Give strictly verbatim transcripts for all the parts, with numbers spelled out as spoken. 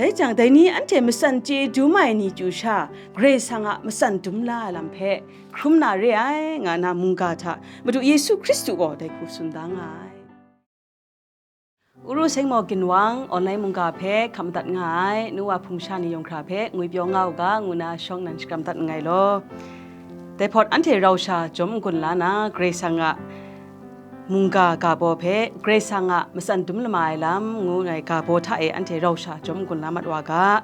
Dai jang, dai ni anhte matsan chye dum ai ni chyu sha, Karai Kasang a matsan dum la ai lam hpe hkrum na re ai, nga na mungga hta Madu Yesu Hkristu gaw dai hku tsun da nga ai. Uru Sengmaw Ginwang online mungga hpe hkap madat nga ai, nu wa hpung sha ni yawng hkra hpe ngwipyaw nga u ga, ngu na shawng nan shakram dat nngai law. Dai hpawt anhte rau sha jawm n-gun la na, Karai Kasang a mungga ga baw hpe, Karai Kasang a matsan dum lama ai lam, ngu ai ga baw hta e anhte rau sha jawm n-gun la mat wa ga.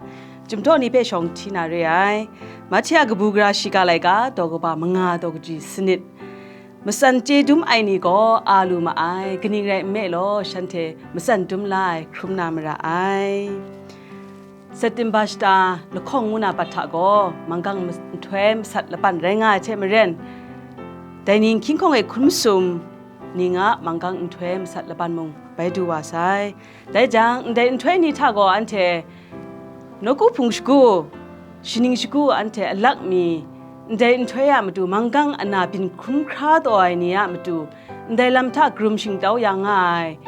Chyum daw ni hpe shawng hti na re ai. Mahti a kabu gara shiga laika, daw kaba manga daw kaji sanit. Matsan chye dum ai ni gaw a lu ma ai, kaning rai nme law, shanhte matsan dum la ai hkrum na mara ai. September shata lahkawng ngu na bat hta gaw, manggang mas-, nhtoi masat laban rai nga ai hte maren, dai ni hkying hkawng e hkun masum ning a manggang nhtoi masat laban mung bai du wa sai. Dai jang, ndai nhtoi ni hta gaw anhte nawku hpung shagu, shaning shagu anhte alak mi, ndai nhtoi a matu manggang ana byin hkrum hkra taw ai ni a matu, ndai lam hta karum shingtau ya nga ai,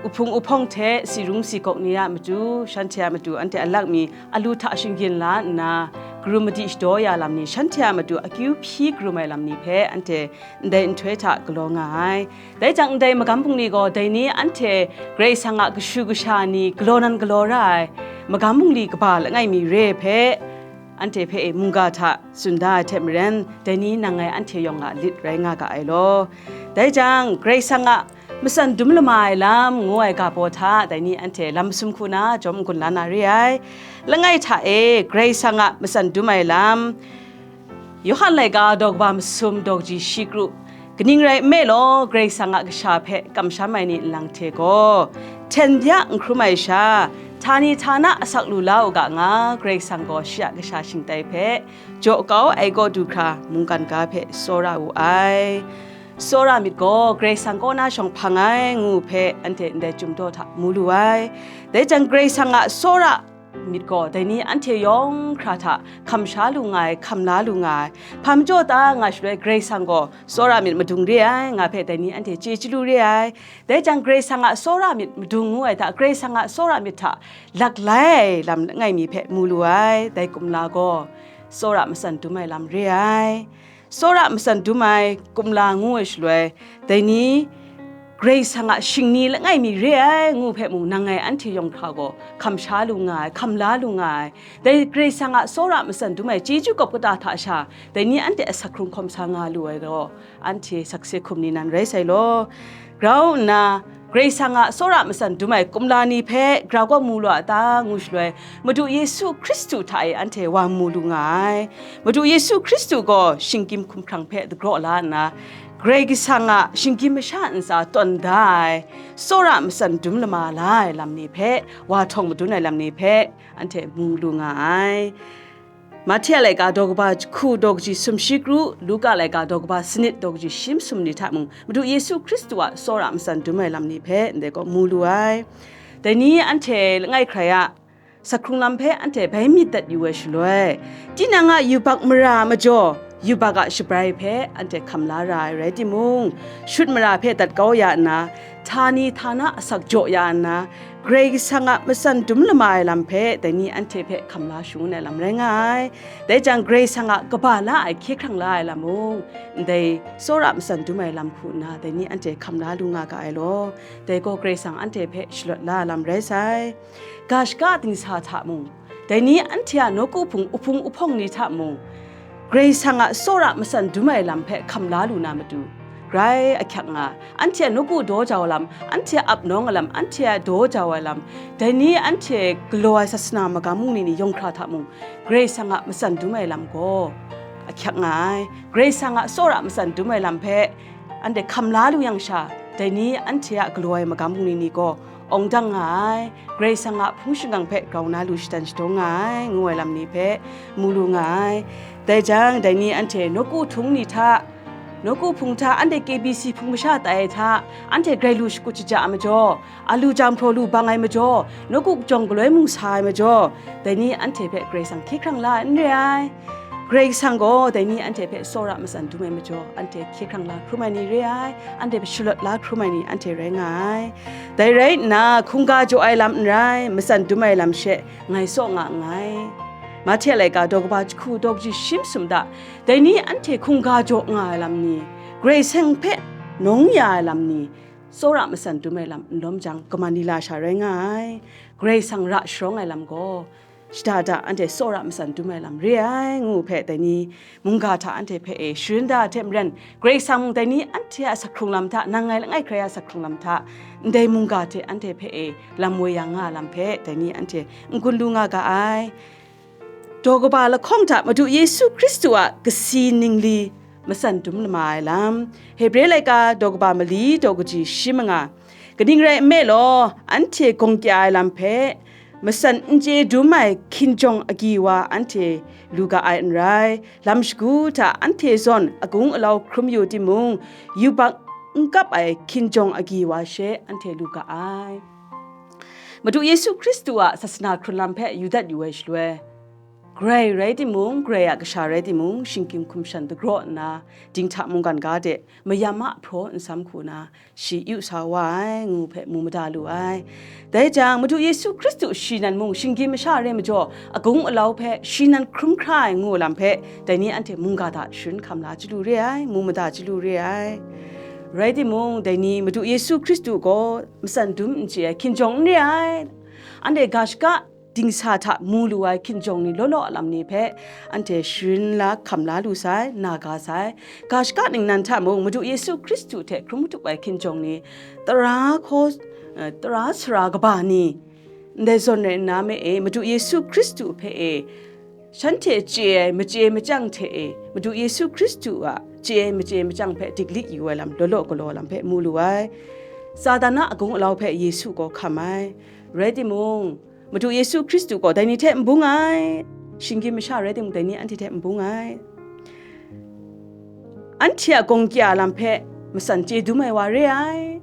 uhpung uhpawng hte si rung si gawk ni a matu, shanhte a matu anhte alak mi alu hta shinggyim la nna, karum madi shadaw ya lam ni, shanhte a matu akyu hpyi karum ai lam ni hpe anhte ndai nhtoi hta galaw nga ai. Dai jang, ndai magam bungli gaw dai ni anhte Karai Kasang a kashu kasha ni galaw nan galaw ra ai magam bungli kaba langai mi re hpe, anhte hpe e mungga hta tsun da ai hte maren, dai ni nang ngai anhte yawng a lit rai nga ga ai law. Dai jang, Karai Kasang a matsan dum lama ai lam ngu ai ga baw hta, dai ni anhte lam masum hku na jawm n-gun la na re ai. Langai hta e, Karai Kasang a matsan dum ai lam, Yawhan laika daw kaba masum daw kaji shi kru, kaning rai nme law, Karai Kasang a kasha hpe kamsham ai ni nlang hte gaw, hten bya n hkrum ai sha, htani htana asak lu la u ga nga, Karai Kasang gaw shi a kasha shingtai hpe jaw kau ai kaw du hkra mungkan ga hpe tsawra wu ai. Tsawra myit gaw Karai Kasang kaw na shawng hpang ai ngu hpe anhte ndai Chyum daw hta mu lu ai. Dai jang, Karai Kasang a tsawra myit gaw, dai ni anhte yawng hkra hta hkam sha lu nga ai, hkam la lu nga ai. Hpa majaw ta nga shaloi, Karai Kasang gaw tsawra myit madung re ai, nga hpe dai ni anhte chye chyalu re ai. Dai jang, Karai Kasang a tsawra myit madung ngu ai hta, Karai Kasang a tsawra myit hta laklai ai lam langai mi hpe mu lu ai. Dai kumla gaw tsawra matsan dum ai lam re ai. Tsawra matsan dum ai kumla ngu ai shaloi, dai ni Karai Kasang a shingni langai mi re ai ngu hpe mung, nang ngai anhte yawng hkra gaw hkam sha lu nga ai, hkam la lu nga ai. Dai Karai Kasang a tsawra matsan dum ai chyeju kawp kata hta sha, dai ni anhte asak hkrung hkawm sa nga lu ai gaw, anhte sakse hkum ni nan rai sai law. Grau nna, Karai Kasang a tsawra matsan dum ai kumla ni hpe grau kaw mu lu a ta ngu shaloi, Madu Yesu Hkristu hta e anhte wa mu lu nga ai. Madu Yesu Hkristu gaw shinggyim hkumhkrang hpe dagraw la nna, Karai Kasang a shinggyim masha ntsa tawn da ai, tsawra matsan dum lama la ai lam ni hpe, wa htawng madun ai lam ni hpe, anhte mu lu nga ai. Mahti a laika daw kaba jahku daw kaji sumshi kru, Luka laika daw kaba sanit daw kaji shi masum ni hta mung, Madu Yesu Hkristu a tsawra matsan dum ai lam ni hpe ndai gaw mu lu ai. Dai ni anhte langai hkrai a, sak hkrung lam hpe anhte bai myit dat yu ai shaloi, tinang a yubak mara a majaw, yubak a shabrai hpe anhte hkam la ra ai rai timung, shut mara hpe dat kau ya nna, htani htana asak jaw ya nna, Karai Kasang a matsan dum lama ai lam hpe dai ni anhte hpe hkam la shangun ai lam rai nga ai. Dai jang, Karai Kasang a kaba la ai hkye hkrang la ai lam mung, ndai tsawra matsan dum ai lam hku nna dai ni anhte hkam la lu nga ga ai law, dai gaw Karai Kasang anhte hpe shalawt la ai lam rai sai. Ga shaka dingsa hta mung, dai ni anhte a nawku hpung uhpung uhpawng ni hta mung, Karai Kasang a tsawra matsan dum ai lam hpe hkam la lu na matu, grai ahkyak nga ai. Anhte a nawku daw jau ai lam, anhte a ap nawng ai lam, anhte a daw jau ai lam, dai ni anhte galaw ai sasana magam bungli ni yawng hkra hta mung, Karai Kasang a matsan dum ai lam gaw ahkyak nga ai. Karai Kasang a tsawra matsan dum ai lam hpe anhte hkam la lu yang sha, dai ni anhte a galaw ai magam bungli ni gaw awng dang nga ai, Karai Kasang a hpung shingkang hpe grau na lu shadan shadawn nga ai, ngu ai lam ni hpe mu lu nga ai. Dai jang, dai ni anhte nawku htung ni hta, nawku hpung hta, anhte K B C hpung masha tai ai hta, anhte grai lu shakut shaja ai majaw, a lu jang hpraw lu bang ai majaw, nawku jawng galoi mung sa ai majaw, dai ni anhte hpe Karai Kasang hkye hkrang la ai n re ai. Karai Kasang gaw dai ni anhte hpe tsawra matsan dum ai majaw, anhte hkye hkrang la hkrum ai ni re ai, anhte hpe shalawt la hkrum ai ni anhte rai nga ai. Dai rai nna, hkungga jaw ai lam n rai, matsan dum ai lam she ngai tsaw nga nngai. Mahte a laika daw kaba jahku daw kaji shi masum hta, dai ni anhte hkungga jaw nga ai lam ni, Karai Kasang hpe nawng ya ai lam ni, tsawra matsan dum ai lam n lawm jang, kaman ni lasha rai nga ai. Karai Kasang ra sharawng ai lam gaw, shada da anhte tsawra matsan dum ai lam re ai, ngu hpe dai ni mungga hta anhte hpe e sharin da ai hte maren, Karai Kasang mung dai ni anhte a asak hkrung lam hta, nang ngai langai hkrai a asak hkrung lam hta, ndai mungga hte anhte hpe e lam woi ya nga ai lam hpe dai ni anhte n-gun lu nga ga ai. Daw kaba lahkawng hta Madu Yesu Hkristu a kasi ningli matsan dum lama ai lam, Hebre laika daw kaba mali daw kaji shi manga, kaning rai nme law, anhte gawng kya ai lam hpe, matsan n chye dum ai hkinjawng agyi wa anhte lu ga ai n rai, lam shagu hta anhte zawn agung alau hkrum yu timung, yubak n kap ai hkinjawng agyi wa she anhte lu ga ai. Madu Yesu Hkristu a sasana hkrun lam hpe yu dat yu ai shaloi, Karai rai timung, Karai a Kasha rai timung, shinggyim hkum shan dagraw nna, dinghta mungkan ga de, mayam a hpraw nsam hku na, shi yu sa wa ai, ngu hpe mu mada lu ai. Dai jang, Madu Yesu Hkristu shi nan mung, shinggyim masha re majaw, agung alau hpe shi nan hkrum hkra ai ngu lam hpe, dai ni anhte mungga hta sharin hkam la chyalu re ai, mu mada chyalu re ai. Rai timung, dai ni Madu Yesu Hkristu gaw matsan dum n chye ai hkinjawng n re ai. Anhte ga shaka dingsa hta mu lu ai hkinjawng ni law law a lam ni hpe anhte sharin la hkam la lu sai, na ga sai. Ga shaka ningnan hta mung, Madu Yesu Hkristu hte hkrum htup ai hkinjawng ni, tara hkaw, eh, tara sara kaba ni, ndai zawn rai nna me e, Madu Yesu Hkristu hpe e, shanhte chye ai machye machyang hte e, Madu Yesu Hkristu a chye ai machye machyang hpe diklik yu ai lam, law law galaw lam hpe mu lu ai. Satan a agung alau hpe Yesu gaw hkam ai. Rai timung, Madu Yesu Hkristu gaw dai ni hte n bung ai, shinggyim masha rai timung, dai ni anhte hte n bung ai. Anhte a gawng kya lam hpe matsan chye dum ai wa re ai.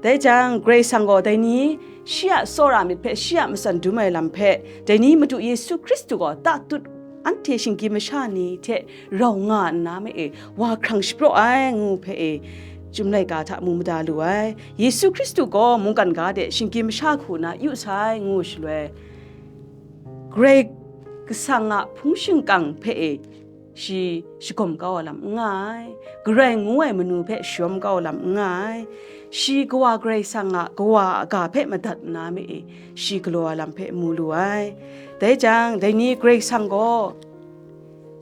Dai jang, Karai Kasang gaw dai ni shi a tsawra myit hpe shi a matsan dum ai lam hpe, dai ni Madu Yesu Hkristu gaw tatut anhte shinggyim masha ni hte rau nga nna me e, wa hkrang shapraw ai ngu hpe e, Chyum laika hta mu mada lu ai. Yesu Hkristu gaw mungkan ga de shinggyim masha hku na yu sai ngu shaloi, Karai Kasang a hpung shingkang hpe e shi shagawm kau ai lam n nga ai, Karai ngu ai manu hpe shayawm kau ai lam n nga ai, shi Kawa Karai Kasang a Kawa a ga hpe madat nna me e, shi galaw ai lam hpe mu lu ai. Dai jang, dai ni Karai Kasang gaw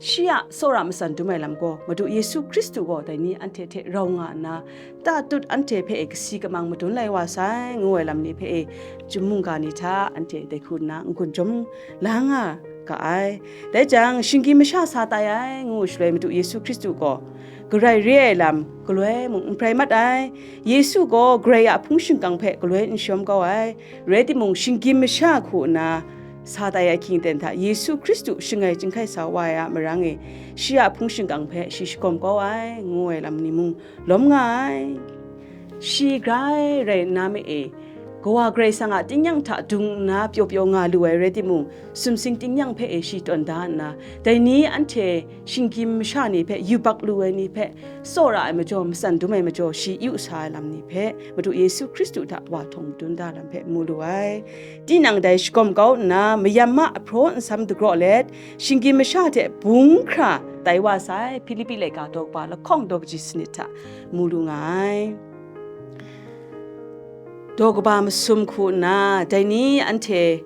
shi a tsawra matsan dum ai lam gaw, Madu Yesu Hkristu gaw dai ni anhte hte rau nga nna, tatut anhte hpe e kasi kamang madun lai wa sai, ngu ai lam ni hpe e, Chyum mungga ni hta anhte dai hku nna n-gun jawm la nga ga ai. Dai jang, shinggyim masha sa tai ai, ngu shaloi Madu Yesu Hkristu gaw, Karai re ai lam galoi mung n prai mat ai. Yesu gaw Karai a hpung shingkang hpe galoi n shayawm kau ai. Rai timung, shinggyim masha hku nna sa tai ai hkying ten hta Yesu Hkristu shangai chyinghkai sa wa ai a marang e, shi a hpung shingkang hpe shi shagawm kau ai, ngu ai lam ni mung lawm nga ai. Shi grai rai nna me e, Kawa Karai Kasang a tingnyang hta dung nna pyaw pyaw nga lu ai rai timung, sumsing tingnyang hpe e shi tawn da nna, dai ni anhte shinggyim masha ni hpe yubak lu ai ni hpe tsawra ai majaw, matsan dum ai majaw, shi yu sa ai lam ni hpe Madu Yesu Hkristu hta wa htawng madun da lam hpe mu lu ai. Tinang dai shagawm kau nna, mayam a hpraw nsam dagraw let, shinggyim masha hte bung hkra tai wa sai, Hpilipi laika daw kaba lahkawng daw kaji sanit hta mu lu nga ai. Daw kaba masum hku nna, dai ni anhte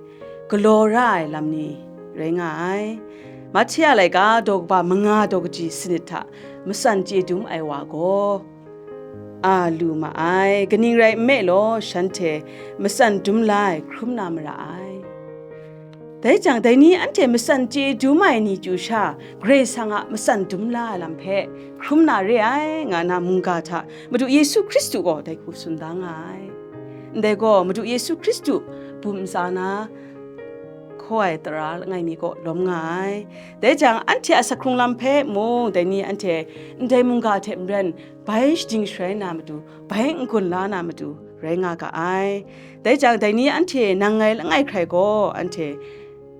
galaw ra ai lam ni rai nga ai. Mahte a laika daw kaba manga daw kaji sanit hta matsan chye dum ai wa gaw, a lu ma ai, kaning rai nme law, shanhte matsan dum la ai hkrum na mara ai. Dai jang, dai ni anhte matsan chye dum ai ni chyu sha, Karai Kasang a matsan dum la ai lam hpe hkrum na re ai, nga na mungga hta Madu Yesu Hkristu gaw dai hku tsun da nga ai. Ndai gaw, Madu Yesu Hkristu bum ntsa na hkaw ai tara langai mi kaw lawm nga ai. Dai jang, anhte a asak hkrung lam hpe mung, dai ni anhte ndai mungga hte maren bai shading sharai na matu, bai n-gun la na matu rai nga ga ai. Dai jang, dai ni anhte nang ngai langai hkrai gaw, anhte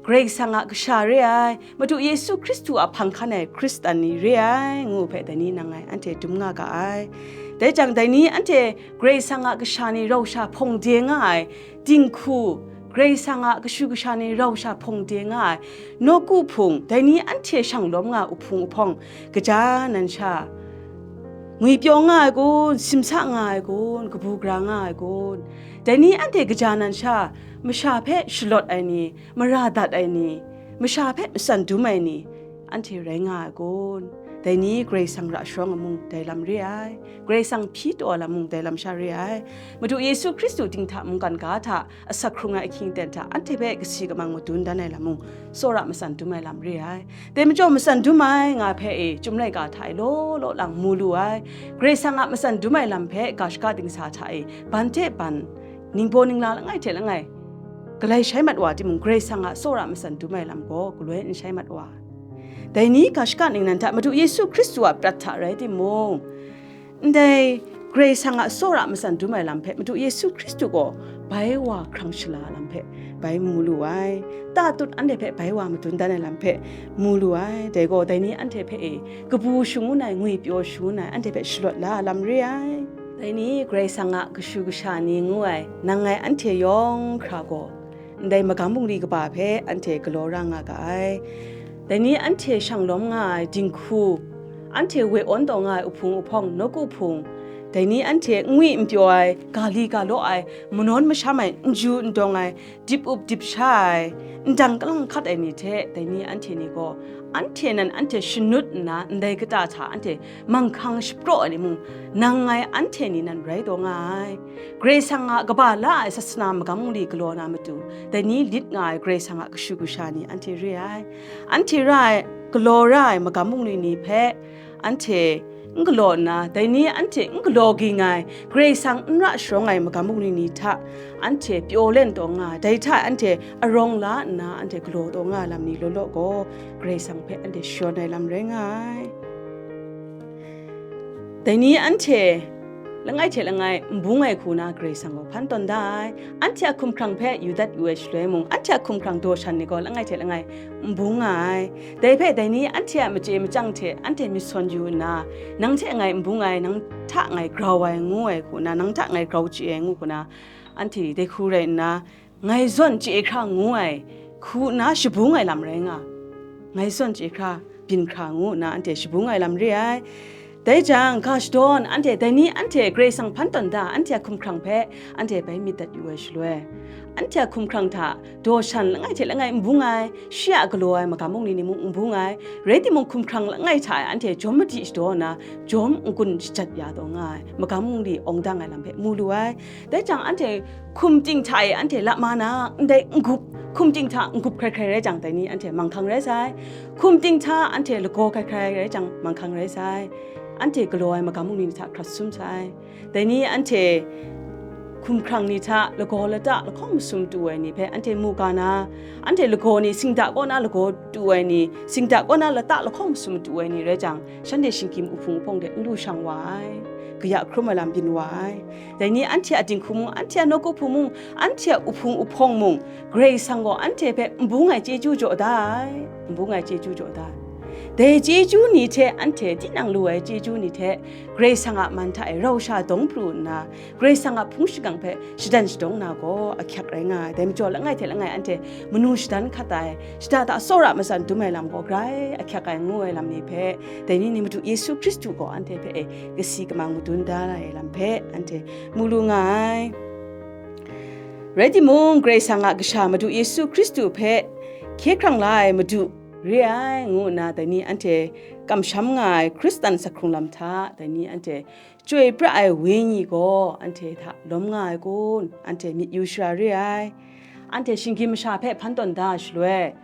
Karai Kasang a kasha re ai, Madu Yesu Hkristu a hpang hkan ai Hkristan ni re ai, ngu hpe dai ni nang ngai anhte dum nga ga ai. Dai jang, dai ni anhte Karai Kasang a kasha ni rau sha hpawng de nga ai, dinghku, Karai Kasang a kashu kasha ni rau sha hpawng de nga ai, nawku hpung, dai ni anhte shang lawm nga ai uhpung uhpawng, kaja nan sha ngwipyaw nga ai kun, simsa nga ai kun, kabu gara nga ai kun, dai ni anhte kaja nan sha masha hpe shalawt ai ni, mara dat ai ni, masha hpe matsan dum ai ni, anhte rai nga ai kun? Dai ni Karai Kasang ra sharawng ai mung dai lam re ai, Karai Kasang hpyi taw ai lam mung dai lam sha re ai. Madu Yesu Hkristu dinghta mungkan ga hta, asak hkrung ai ahkying aten hta, anhte hpe kasi kamang madun dan ai lam mung, tsawra matsan dum ai lam re ai. Dai majaw, matsan dum ai nga hpe e, Chyum laika hta e law law lang mu lu ai. Karai Kasang a matsan dum ai lam hpe ga shaka dingsa hta e, ban hte ban, ningbaw ningla langai hte langai, galai shai mat wa timung, Karai Kasang a tsawra matsan dum ai lam gaw galoi n shai mat wa. Dai ni ga shaka ningnan hta Madu Yesu Hkristu a prat hta rai timung, ndai Karai Kasang a tsawra matsan dum ai lam hpe Madu Yesu Hkristu gaw bai wa hkrang shala ai lam hpe bai mu lu ai, tatut anhte hpe bai wa madun dan ai lam hpe mu lu ai. Dai gaw, dai ni anhte hpe e, kabu shangun ai, ngwipyaw shangun ai, anhte hpe shalawt la ai lam re ai. Dai ni Karai Kasang a kashu kasha ni ngu ai, nang ngai anhte yawng hkra gaw, ndai magam bungli kaba hpe anhte galaw ra nga ga ai. Dai ni anhte shang lawm nga ai dinghku, anhte we awn taw nga ai uhpung uhpawng, nawku hpung, dai ni anhte n ngwi n pyaw ai, ga li ga law ai, manawn masham ai, n ju n dawng ai, dip up dip sha ai, ndang kalang hkat ai ni hte dai ni anhte ni gaw, anhte nan anhte shanut nna, ndai kata hta anhte manghkang shapraw ai ni mung, nang ngai anhte ni nan rai taw nga ai. Karai Kasang a kaba la ai sasana magam bungli galaw na matu, dai ni lit nga ai Karai Kasang a kashu kasha ni anhte re ai. Anhte ra ai, galaw ra ai magam bungli ni hpe anhte n galaw nna, dai ni anhte n galaw ging ai, Karai Kasang n ra sharawng ai magam bungli ni hta anhte pyaw len taw nga ai, dai hta anhte arawng la nna anhte galaw taw nga ai lam ni law law gaw, Karai Kasang hpe anhte shayawn ai lam rai nga ai. Dai ni anhte langai hte langai n bung ai hku na Karai Kasang gaw hpan tawn da ai. Anhte a hkumhkrang hpe yu dat yu ai shaloi mung, anhte a hkumhkrang daw shan ni gaw langai hte langai n bung nga ai. Dai hpe dai ni anhte a machye machyang hte anhte myit sawn yu nna, nang hte ngai n bung ai, nang hta ngai grau ai ngu ai hku na, nang hta ngai grau chye ai ngu hku na, anhte dai hku rai nna, ngai zawn chye hkra ngu ai hku na shabung ai lam rai nga, ngai zawn chye hkra byin hkra ngu nna anhte shabung ai lam re ai. Dai jang, ga shadawn anhte dai ni anhte Karai Kasang hpan tawn da, anhte a hkumhkrang hpe anhte bai myit dat yu ai shaloi, anhte a hkumhkrang hta daw shan langai hte langai n bung ai, shi a galaw ai magam bungli ni mung n bung ai, rai timung, hkumhkrang langai hta e anhte jawm madi shadaw nna, jawm n-gun shajat ya taw nga ai, magam bungli awng dang ai lam hpe mu lu ai. Dai jang, anhte hkum ting hta e anhte lap ma na, ndai n-gup, hkum ting hta n-gup hkrai hkrai rai jang, dai ni anhte manghkang rai sai. Hkum ting hta anhte lagaw hkrai hkrai rai jang, manghkang rai sai. Anhte galaw ai magam bungli ni hta hkrat sum sai. Dai ni anhte hkumhkrang ni hta lagaw lata lahkawng masum tu ai ni hpe anhte mu ga na, anhte lagaw ni, singda kaw na lagaw tu ai ni, singda kaw na lata lahkawng masum tu ai ni rai jang, shanhte shinggyim uhpung uhpawng de n lu shang wa ai, kaya hkrum ai lam byin wa ai. Dai ni anhte a dinghku mung, anhte a nawku hpung mung, anhte a uhpung uhpawng mung, Karai Kasang gaw anhte hpe n bung ai chyeju jaw da ai, n bung ai chyeju jaw da ai. Dai chyeju ni hte anhte tinang lu ai chyeju ni hte Karai Kasang a man hta e rau sha dawng pru nna, Karai Kasang a hpung shingkang hpe shadan shadawng na gaw ahkyak rai nga ai. Dai majaw, langai hte langai anhte manu shadan hkat ai, shada hta tsawra matsan dum ai lam gaw grai ahkyak ai ngu ai lam ni hpe, dai ni ni Madu Yesu Hkristu gaw anhte hpe e kasi kamang madun da ai lam hpe anhte mu lu nga ai. Rai timung, Karai Kasang a Kasha Madu Yesu Hkristu hpe hkye hkrang la ai Madu re ai, ngu nna dai ni anhte kamsham nga ai Hkristan sak hkrung lam hta, dai ni anhte chyoi pra ai Wenyi gaw anhte hta lawm nga ai kun? Anhte myit yu shara re ai. Anhte shinggyim masha hpe hpan tawn da ai shaloi,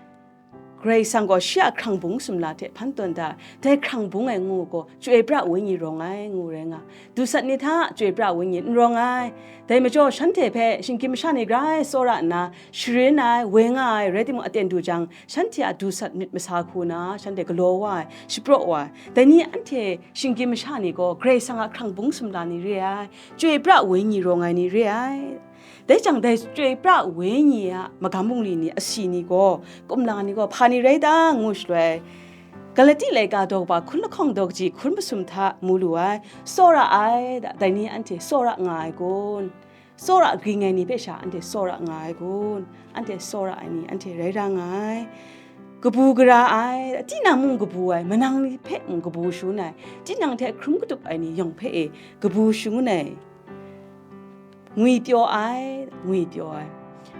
Karai Kasang gaw shi a hkrang bung sumla hte hpan tawn da ai. Dai hkrang bung e ngu gaw, chyoi pra Wenyi rawng ai, ngu rai nga. Dusat ni hta chyoi pra Wenyi n rawng ai. Dai majaw, shanhte hpe shinggyim masha ni grai tsawra nna, sharin ai, woi nga ai, rai timung, aten du jang, shanhte a dusat myit masa hku na, shanhte galaw wa ai, shapraw wa ai. Dai ni anhte shinggyim masha ni gaw, Karai Kasang a hkrang bung sumla ni re ai, chyoi pra Wenyi rawng ai ni re ai. Dai jang dai Chyoi pra Wenyi a magam bungli ni asi ni gaw, kumla ni gaw hpa ni rai ta ngu shaloi, Galati laika daw kaba hkun lahkawng daw kaji hkun masum hta mu lu ai, tsawra ai, dai ni anhte tsawra nga ai kun? Tsawra ging ai ni hpe sha anhte tsawra nga ai kun? Anhte tsawra ai ni anhte rai ra nga ai. Kabu gara ai, tinang mung kabu ai, manang ni hpe mung kabu shangun ai, tinang hte hkrum katup ai ni yawng hpe e kabu shangun ai, ngwipyaw ai, ngwipyaw ai.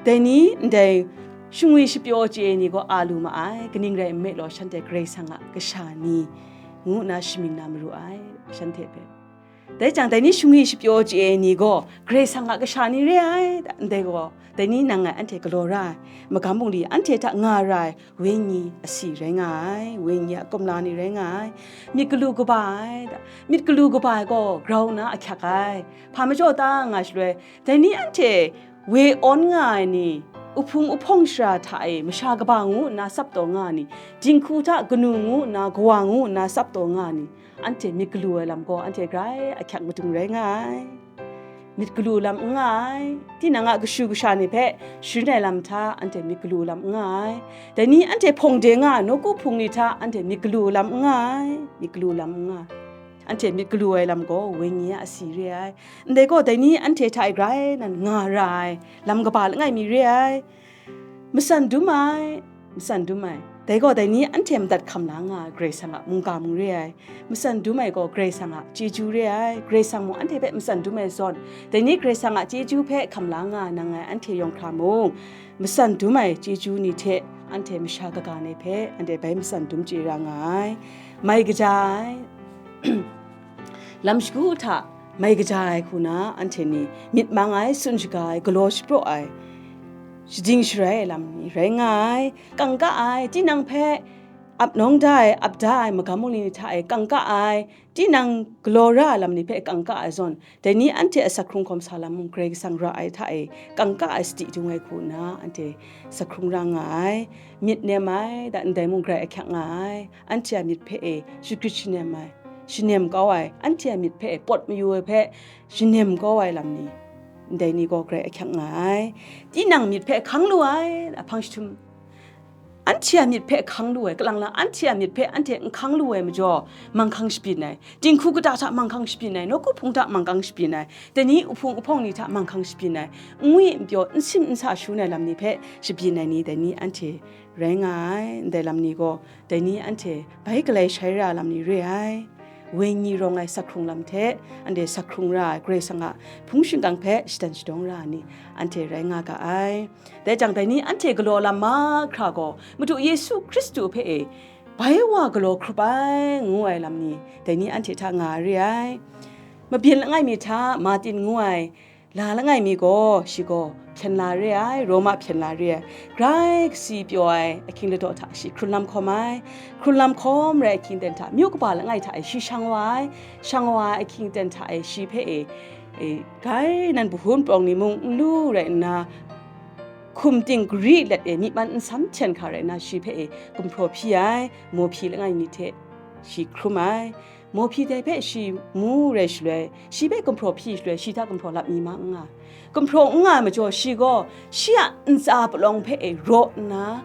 Dai ni ndai shingwi shapyaw chye ai ni gaw a lu ma ai, kaning rai nme law, shanhte Karai Kasang a kasha ni ngu nna shamying na maru ai, shanhte hpe. Dai jang, dai ni shingwi shapyaw chye ai ni gaw Karai Kasang a kasha ni re ai, ndai gaw, dai ni nang ngai anhte galaw ra ai, magam bungli anhte hta nga ra ai, Wenyi asi rai nga ai, Wenyi a kumla ni rai nga ai, myit galu kaba ai, myit galu kaba ai gaw grau nna ahkyak ai, hpa majaw ta nga shaloi, dai ni anhte we awn nga ai ni, uhpung uhpawng shara hta e masha kaba ngu nna tsap taw nga ai ni, dinghku hta kanu ngu nna kawa ngu nna tsap taw nga ai ni, anhte myit galu ai lam gaw anhte grai ahkyak madung rai nga ai. Myit galu lam n nga ai. Tinang a kashu kasha ni hpe sharin ai lam hta anhte myit galu lam n nga ai. Dai ni anhte hpawng de nga ai nawku hpung ni hta anhte myit galu lam n nga ai. Myit galu lam n nga ai. Anhte myit galu ai lam gaw Wenyi a asi re ai. Ndai gaw, dai ni anhte hta e grai nan nga ra ai lam kaba langai mi re ai. Matsan dum ai, matsan dum ai. Dai gaw, dai ni anhte madat hkam la nga ai Karai Kasang a mungga mung re ai. Matsan dum ai gaw Karai Kasang a chyeju re ai. Karai Kasang mung anhte hpe matsan dum ai zawn, dai ni Karai Kasang a chyeju hpe hkam la nga ai nang ngai anhte yawng hkra mung, matsan dum ai chyeju ni hte anhte masha kaga ni hpe anhte bai matsan dum chye ra nga ai. Mai kaja ai. Lam shagu hta mai kaja ai hku na anhte ni myit mang ai, tsun shaga ai, galaw shapraw ai, shading sharai ai lam ni rai nga ai. Kangka ai, tinang hpe ap nawng da ai, ap da ai, magam bungli ni hta e kangka ai, tinang galaw ra ai lam ni hpe kangka ai zawn, dai ni anhte a asak hkrung hkawm sa lam mung Karai Kasang ra ai hta e kangka ai sadi dung ai hku nna anhte asak hkrung ra nga ai. Myit nem ai, da ndai mung grai ahkyak nga ai. Anhte a myit hpe e shagrit shanem ai, shanem kau ai, anhte a myit hpe e pawt mayu ai hpe shanem kau ai lam ni, ndai ni gaw grai ahkyak nga ai. Tinang myit hpe hkang lu ai, ahpang jahtum, anhte a myit hpe hkang lu ai, kalang lang anhte a myit hpe anhte n hkang lu ai majaw, manghkang shabyin ai, dinghku kata hta manghkang shabyin ai, nawku hpung hta manghkang shabyin ai, dai ni uhpung uhpawng ni hta manghkang shabyin ai, n ngwi n pyaw, n sim n sa shangun ai lam ni hpe shabyin ai ni, dai ni anhte rai nga ai. Ndai lam ni gaw, dai ni anhte bai galai shai ra ai lam ni re ai. Wenyi rawng ai asak hkrung lam hte anhte asak hkrung ra ai Karai Kasang a hpung shingkang hpe shadan shadawng ra ai ni anhte rai nga ga ai. Dai jang, dai ni anhte galaw lam mahkra gaw Madu Yesu Hkristu hpe e bai wa galaw hkrup ai ngu ai lam ni, dai ni anhte hta nga ai re ai. Mabyin langai mi hta Martin ngu ai la langai mi gaw, shi gaw hpyen la re ai, Roma hpyen la re ai, grai kasi pyaw ai ahkying ladaw hta shi hkrun lam hkawm ai. Hkrun lam hkawm rai ahkying ten hta, myu kaba langai hta e shi shang wa ai. Shang wa ai ahkying ten hta e shi hpe e, e, grai nan bahun prawng ni mung n lu rai nna, hkum ting gari let e myi man nsam hten hkra rai nna, shi hpe e gumhpraw hpyi ai, mawhpyi langai ni hte shi hkrum ai. Mawhpyi dai hpe shi mu rai shaloi, shi hpe gumhpraw hpyi shaloi, shi hta gumhpraw lap mi ma n nga. Gumhpraw n nga ai majaw, shi gaw shi a ntsa palawng hpe e raw nna,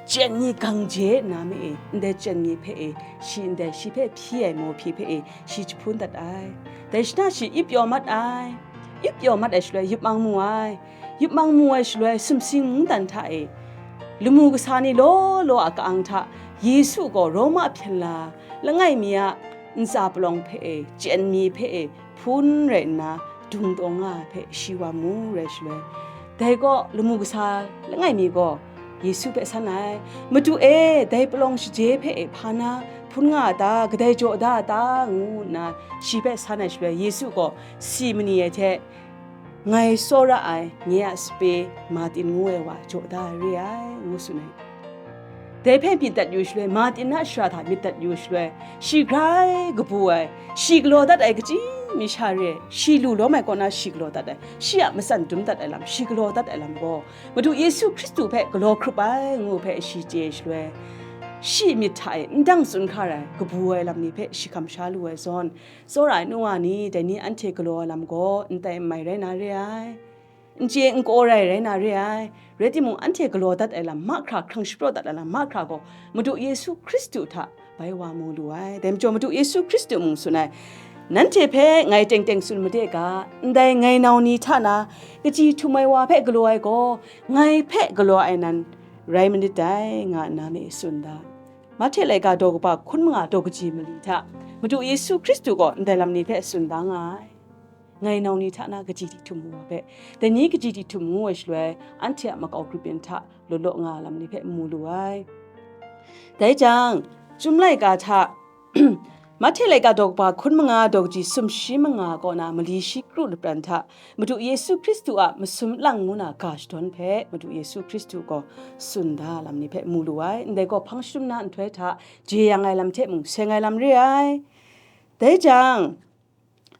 chyen mi gang je nna me e, ndai chyen mi hpe e, shi ndai shi hpe hpyi ai mawhpyi hpe e, shi jahpun dat ai. Dai shi na shi ip pyaw mat ai. Ip pyaw mat ai shaloi, yip mang mu ai. Yip mang mu ai shaloi, sumsing mungdan hta e, lamu kasa ni law law a ka-ang hta, Yesu gaw Roma hpyen la langai mi a ntsa palawng hpe e, chyen mi hpe e, hpun rai nna, dung taw nga ai hpe shi wa mu rai shaloi, dai kaw lamu kasa langai mi gaw Yesu hpe san ai, "Madu e, dai palawng shaje hpe e hpa na hpun nga a ta? Kadai jaw da a ta?" ngu nna shi hpe san ai shaloi, Yesu gaw si mani ai hte, "Ngai tsawra ai, nye a sape Martin ngu ai wa jaw da ai re ai," ngu tsun ai. Dai hpe myit dat yu shaloi, Martin a shara hta myit dat yu shaloi, shi grai kabu ai, shi galaw dat ai, kaji mi sha re ai, shi lu lawm ai kaw na shi galaw dat ai, shi a matsan dum dat ai lam, shi galaw dat ai lam gaw, Madu Yesu Hkristu hpe galaw hkrup ai ngu hpe shi chye shaloi, shi myit hta e ndang tsun hkra ai, kabu ai lam ni hpe shi hkam sha lu ai zawn, tsawra ai nu wa ni, dai ni anhte galaw ai lam gaw n tai n mai rai na re ai. n chye n kaw rai rai na re ai. Rai timung, anhte galaw dat ai lam mahkra, hkrang shapraw dat ai lam mahkra gaw Madu Yesu Hkristu hta bai wa mu lu ai. Dai majaw Madu Yesu Hkristu mung tsun ai, "Nanhte hpe ngai teng teng tsun made ga, ndai ngai nau ni hta na kaji htum ai wa hpe galaw ai gaw, ngai hpe galaw ai nan rai manit dai," nga nna mi tsun da. Mahte laika daw kaba hkun manga daw kaji mali hta Madu Yesu Hkristu gaw ndai lam ni hpe tsun da nga ai. Ngai nau ni hta na kaji htum ai wa hpe, dai ni kaji htum ngu ai shaloi, anhte a makau grup yin hta law law nga ai lam ni hpe mu lu ai. Dai jang, Chyum laika hta, Mahte laika daw kaba hkun manga daw kaji sumshi manga kaw na mali shi kru lapran hta, Madu Yesu Hkristu a masum lang ngu na ga shadawn hpe Madu Yesu Hkristu gaw tsun da lam ni hpe mu lu ai. Ndai gaw hpang shadum na nhtoi hta jeyang ai lam hte mung seng ai lam re ai. Dai jang,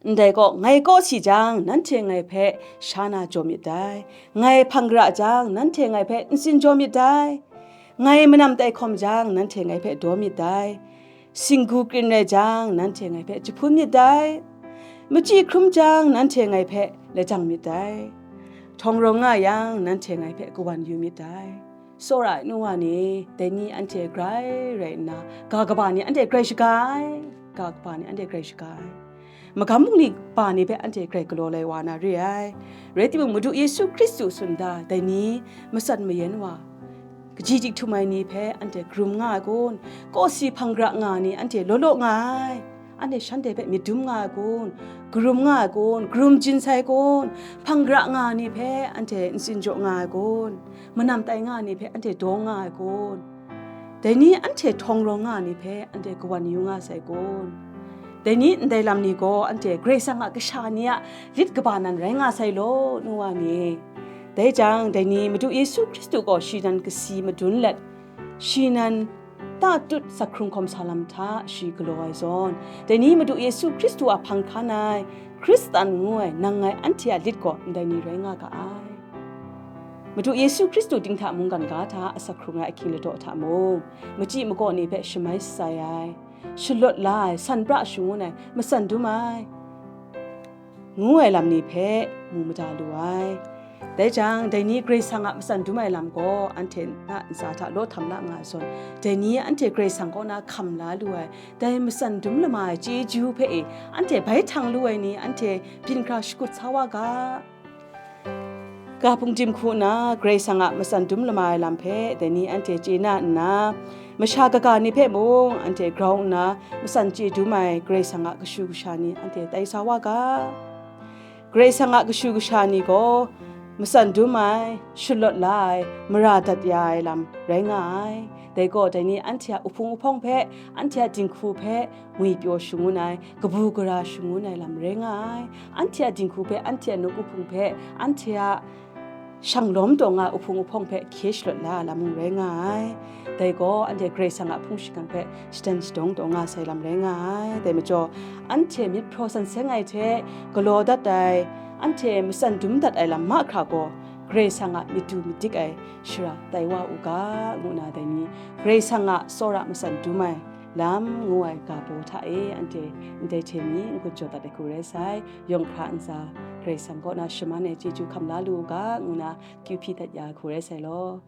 ndai gaw, ngai kawsi jang, nanhte ngai hpe sha na jaw myit dai. Ngai hpang gara jang, nanhte ngai hpe ntsin jaw myit dai. Ngai manam tai hkawm jang, nanhte ngai hpe daw myit dai. Singgu krin rai jang, nanhte ngai hpe jahpun myit dai. Machyi hkrum jang, nanhte ngai hpe lajang myit dai. Htawng rawng nga yang, nanhte ngai hpe kawan yu myit dai. Tsawra ai nu wa ni, dai ni anhte grai rai nna, ga kaba ni anhte grai shaga ai, ga kaba ni anhte grai shaga ai. Magam bungli kaba ni hpe anhte grai galaw lai wa na re ai. Rai timung, Madu Yesu Hkristu tsun da, dai ni matsan mayan wa, kaji htum ai ni hpe anhte karum nga ai kun, kawsi hpang gara nga ai ni anhte law law nga ai. Anhte shanhte hpe myit dum nga ai kun, karum nga ai kun, karum jin sai kun, hpang gara nga ai ni hpe anhte ntsin jaw nga ai kun, manam tai nga ai ni hpe anhte daw nga ai kun, dai ni anhte htawng rawng nga ai ni hpe anhte kawan yu nga sai kun, dai ni ndai lam ni gaw anhte Karai Kasang a kasha ni a lit kaba nan rai nga sai law, nu wa ni. Dai jang, dai ni Madu Yesu Hkristu gaw shi nan kasi madun let, shi nan ta tut sak hkrung hkawm sa lam hta shi galaw ai zawn, dai ni Madu Yesu Hkristu a hpang hkan ai Hkristan ngu ai nang ngai anhte a lit gaw ndai ni rai nga ga ai. Madu Yesu Hkristu dinghta mungkan ga hta asak hkrung ai ahkying ladaw hta mung, machyi makaw ni hpe shamai shatsai ai, shalawt la ai, san pra shangun ai, matsan dum ai, ngu ai lam ni hpe mu mada lu ai. Dai jang, dai ni Karai Kasang a matsan dum ai lam gaw anhte a ntsa hta law htam la nga ai zawn, dai ni anhte Karai Kasang kaw na hkam la lu ai, dai matsan dum lama ai chyeju hpe e anhte bai htang lu ai ni anhte byin hkra shakut sa wa ga. Ga hpung dinghku na Karai Kasang a matsan dum lama ai lam hpe dai ni anhte chye na nna, masha kaga ni hpe mung anhte grau nna matsan chye dum ai Karai Kasang a kashu kasha ni anhte tai sa wa ga. Karai Kasang a kashu kasha ni gaw matsan dum ai, shalawt la ai, mara dat ya ai lam rai nga ai. Dai gaw, dai ni anhte a uhpung uhpawng hpe, anhte a dinghku hpe ngwipyaw shangun ai, kabu gara shangun ai lam rai nga ai. Anhte a dinghku hpe, anhte a nawk uhpung hpe, anhte a shang lawm taw nga ai uhpung uhpawng hpe hkye shalawt la ai lam mung rai nga ai. Dai gaw, anhte Karai Kasang a hpung shingkang hpe shadan shadawng taw nga sai lam rai nga ai. Dai majaw, anhte myit hpraw san seng ai hte galaw dat ai, anhte matsan dum dat ai lam mahkra gaw, Karai Kasang a myit du myit dik ai shara tai wa u ga, ngu nna dai ni Karai Kasang a tsawra matsan dum ai lam ngu ai ga baw hta e anhte ndai hte mi n-gun jaw dat ai hku rai sai. Yawng hkra ntsa Karai Kasang kaw na shaman ai chyeju hkam la lu u ga, ngu nna kyu hpyi dat ya ai hku rai sai law.